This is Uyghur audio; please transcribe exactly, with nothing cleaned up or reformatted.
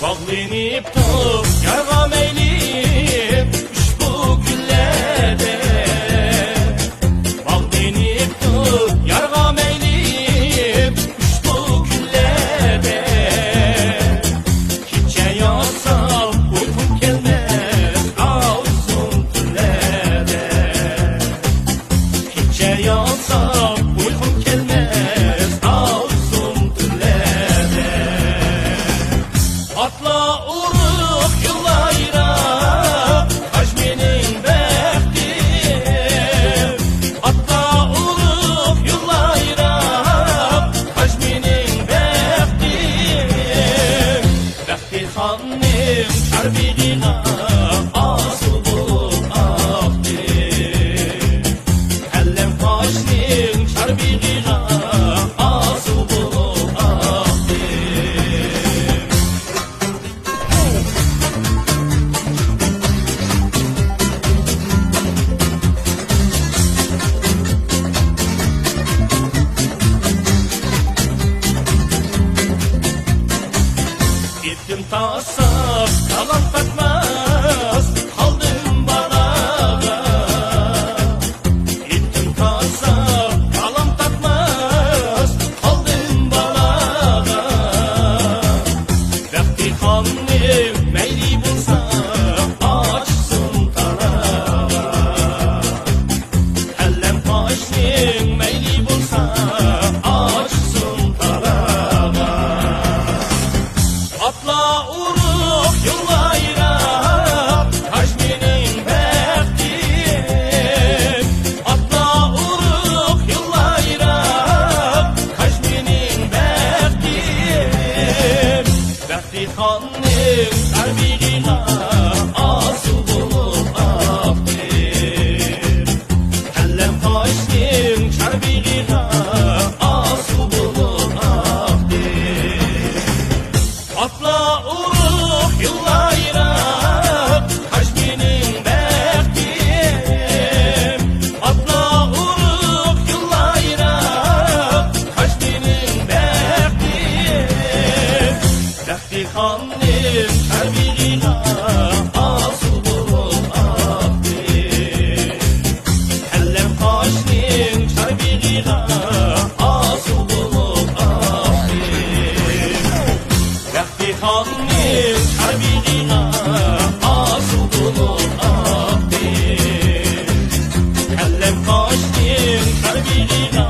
باغلىنىپتۇ يارغا مەيلى ئۇشبۇ كۈنلەردە. باغلىنىپتۇ يارغا مەيلى ئۇشبۇ كۈنلەردە. كېچە ياتسام ئۇيقۇم كەلمەس ئۇزۇن تۈنلەردە. كېچە ياتسام ئۇيقۇم كەلمەس ئۇزۇن تۈنلەردە. ئاتلا ئۇرۇپ يوللايراق، قاچ مېنىڭ بەختىم. ئاتلا ئۇرۇپ يوللايراق، قاچ مېنىڭ بەختىم. بەختى خاننىڭ چاربىغىغا ئاسىل بولۇپ ئاقتىم. ئەللەم قاشنىڭ چاربىغىغا ئاسىل بولۇپ ئاقتىم. ئېتىم تاساپ، تالام تارتماس قالدىم بالاغا. ئېتىم تاساپ، تالام تارتماس قالدىم بالاغا. بەختى خاننىڭ مەيلى بولسا، ئاچسۇن تالاغا. ئەللەم قاشنىڭ مەيلى بولسا، ئاچسۇن تالاغا. ئاتلا ئۇرۇپ يوللايراق، قاچ مېنىڭ بەختىم. ئاتلا ئۇرۇپ يوللايراق، قاچ مېنىڭ بەختىم. بەختى خاننىڭ چاربىغىغا ئاسىل بولۇپ ئاقتىم. ئەللەم قاشنىڭ چاربىغىغا ئاسىل بولۇپ ئاقتىم. ئاتلا ئۇرۇپ يوللايراق، قاچ مېنىڭ بەختىم. ئاتلا ئۇرۇپ يوللايراق، قاچ مېنىڭ بەختىم. بەختى خاننىڭ چاربىغىغا ئاسىل بولۇپ ئاقتىم. ئەللەم قاشنىڭ چاربىغىغا ئاسىل بولۇپ ئاقتىم. بەختى خاننىڭ چاربىغىغا ئاسىل بولۇپ ئاقتىم. ئەللەم قاشنىڭ چاربىغىغا